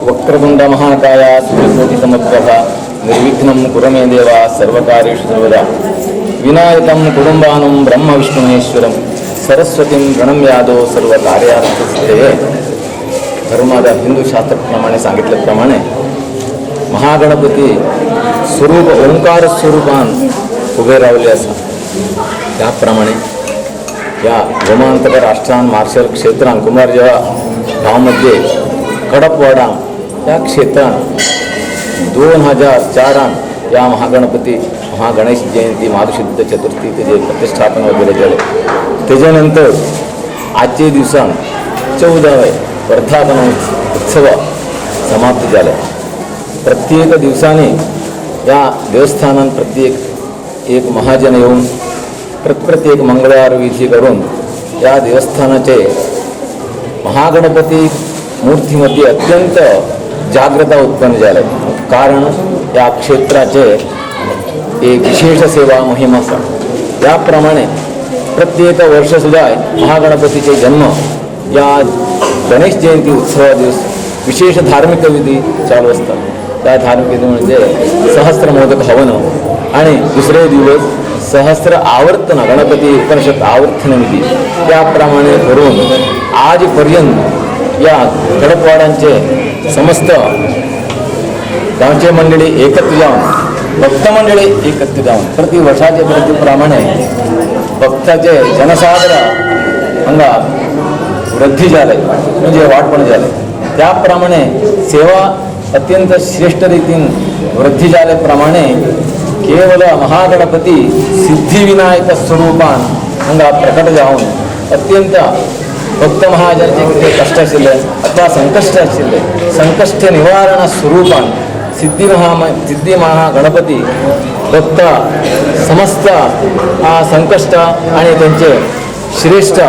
वक्रतुंड महाकाय सूर्यकोटि समप्रभा निर्विघ्नं कुरु मे देवा सर्वकार्येषु सर्वदा। विनायकं कुटुंबानं ब्रह्म विष्णुमहेश्वरं सरस्वतीं प्रणम्यादो सर्व कार्यार्थसिद्धये। धर्माದ हिंदू शास्त्राप्रमाणे सांगितल्याप्रमाणे महागणपती स्वरूप ओंकार स्वरूपान उभे रावले आसा। त्याप्रमाणे या गोमांतक राष्ट्रान मार्शल क्षेत्रान कुंभारजेवा गांवमध्ये कडपवाडा या क्षेत्रान 2004 या महागणपती महागणेश जयंती माघशुद्ध चतुर्थी तेजे प्रतिष्ठापन वगैरे केले। त्याच्यानंतर आजचे दिवसान 14वे वर्धापन उत्सव समाप्त झाले। प्रत्येक दिवसाने या देवस्थानात प्रत्येक एक महाजन येऊन प्रत्येक मंगळवार विधी करून या देवस्थानाचे महागणपती मूर्तीमध्ये अत्यंत जाग्रता उत्पन्न झाले। कारण या क्षेत्राचे एक विशेष सेवा मोहीम आसा। त्याप्रमाणे प्रत्येक वर्ष सुद्धा महागणपतीचे जन्म या गणेश जयंती उत्सवा दिवस विशेष धार्मिक विधी चालू असतात। त्या धार्मिक विधी म्हणजे सहस्र मोदक हवन आणि दुसरे दिवस सहस्र आवर्तन गणपती उपनिषद आवर्तन विधी त्याप्रमाणे करून आजपर्यंत या कडपवाडांचे समस्त गावचे मंडळी एकत्र जाऊन भक्तमंडळी एकत्र जाऊन प्रति वर्षाचे प्रतिप्रमाणे भक्ताचे जनसागर हांगा वृद्धी जाले म्हणजे वाटपण जाले। त्याप्रमाणे सेवा अत्यंत श्रेष्ठ रीतीन वृद्धी जाल्याप्रमाणे केवल महागणपती सिद्धिविनायक स्वरूपान हांगा प्रकट जावन अत्यंत भक्त महाजनाचे कितें कश्ट आशिल्ले अथवा संकश्ट आशिल्ले संकश्ट निवारण स्वरूपान सिद्धी महागणपती भक्त समस्त संकश्ट आणि त्यांचे श्रेष्ठ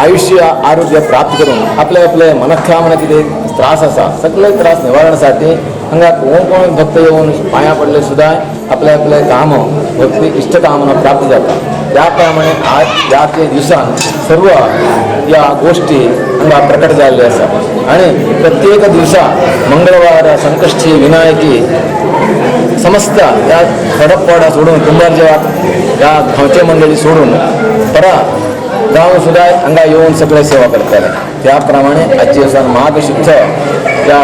आयुष्य आरोग्य प्राप्त करून आपले आपले मनकामना कितें त्रास आसा सगळे त्रास निवारणासाठी हांगा कोण कोण भक्त येवन पांया पडले सुद्धा आपले आपले काम भक्ती इष्टकामना प्राप्त जाता। त्याप्रमाणे आज ह्या दिवसान सर्व या गोष्टी हांगा प्रकट जाल्ले आसा आणि प्रत्येक दिवसा मंगळवार संकष्टी विनायकी समस्त या खडपवाडा सोडून कुंभारजेवा या गांवचे मंडळी सोडून परा गांव सुद्धा हांगा येवन सगळे सेवा करताले। त्याप्रमाणे आजचे दिवसान माघ शुद्ध या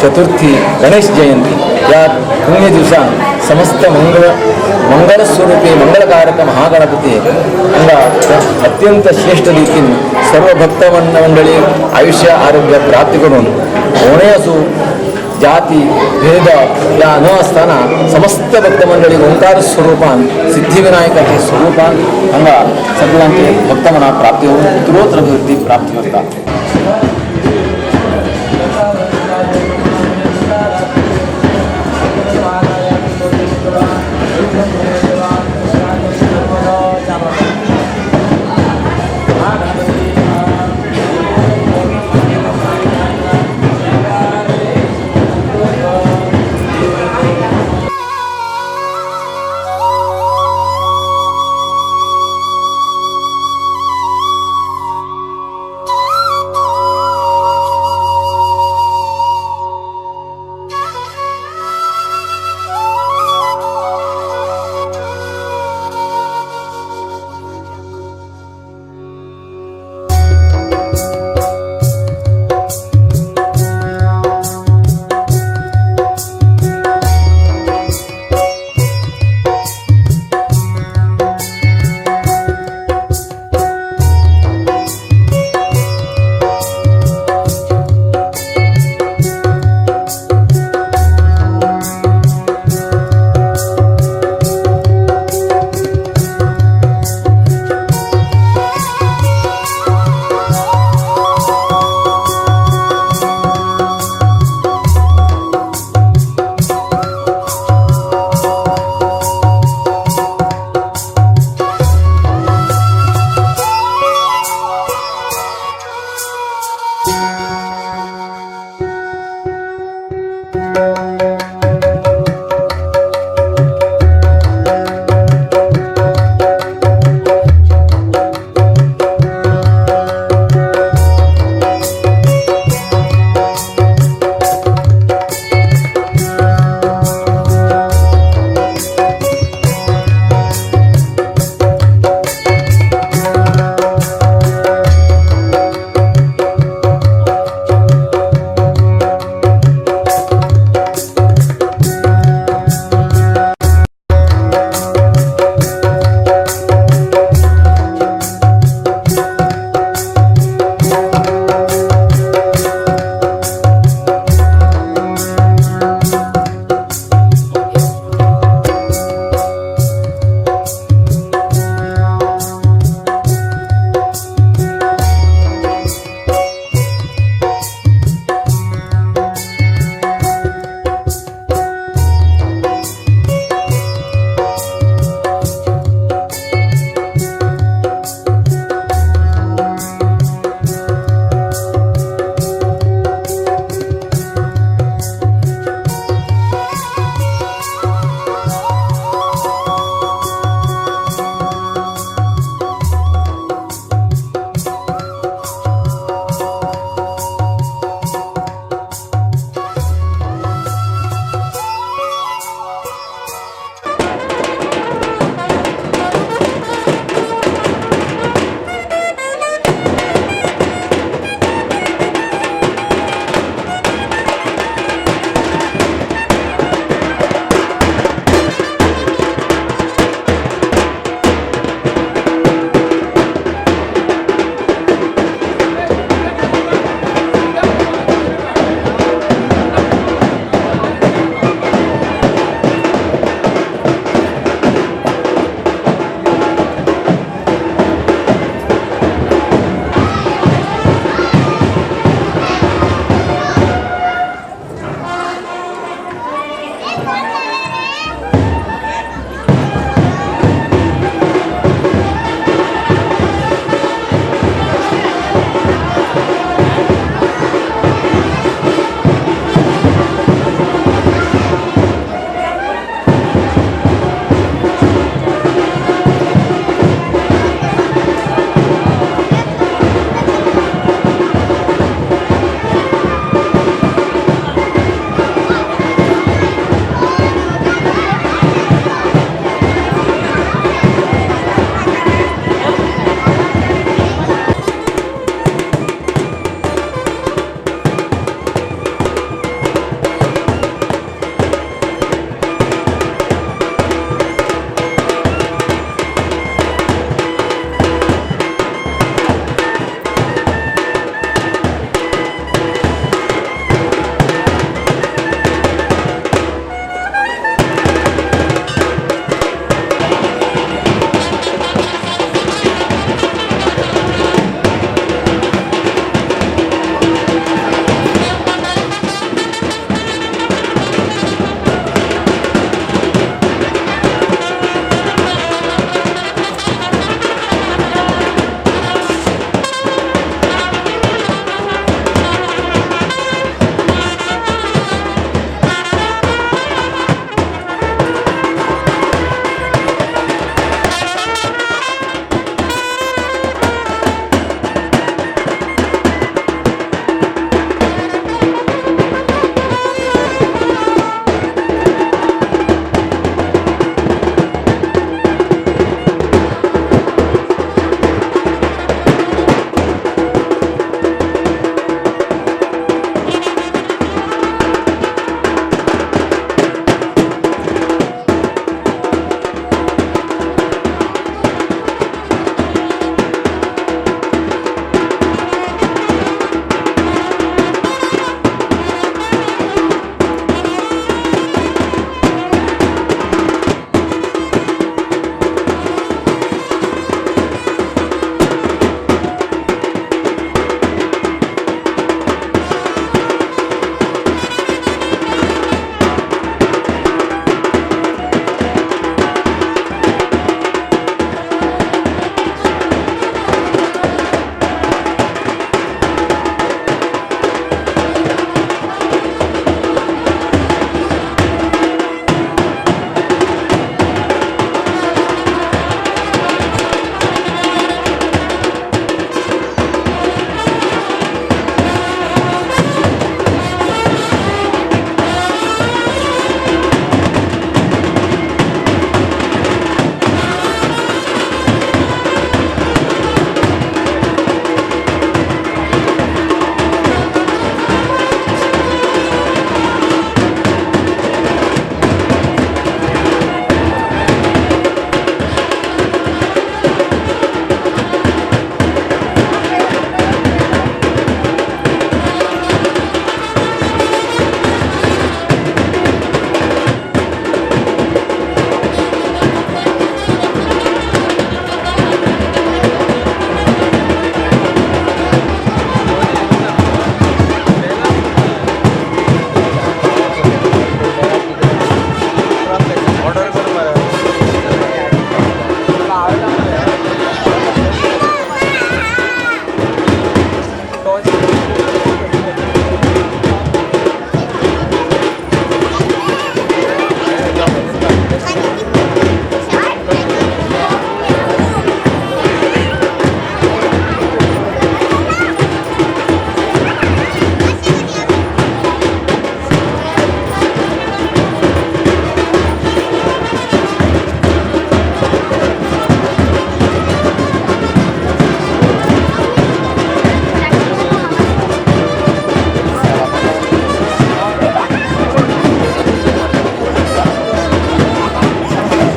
चतुर्थी गणेश जयंती या पुण्य दिवसान समस्त मंगळ मंगलस्वरूपी मंगलकारक महागणपती हांगा अत्यंत श्रेष्ठ रीतीन सर्व भक्त मंडळी आयुष्य आरोग्य प्राप्त करून कोणूय असू जाती भेद या न असताना समस्त भक्तमंडळी ओंकार स्वरूपान सिद्धिविनायकाचे स्वरूपान हांगा सगळ्यांचे भक्तमना प्राप्ती होऊन उत्तरोत्तर अभिवृद्धी प्राप्ती होता।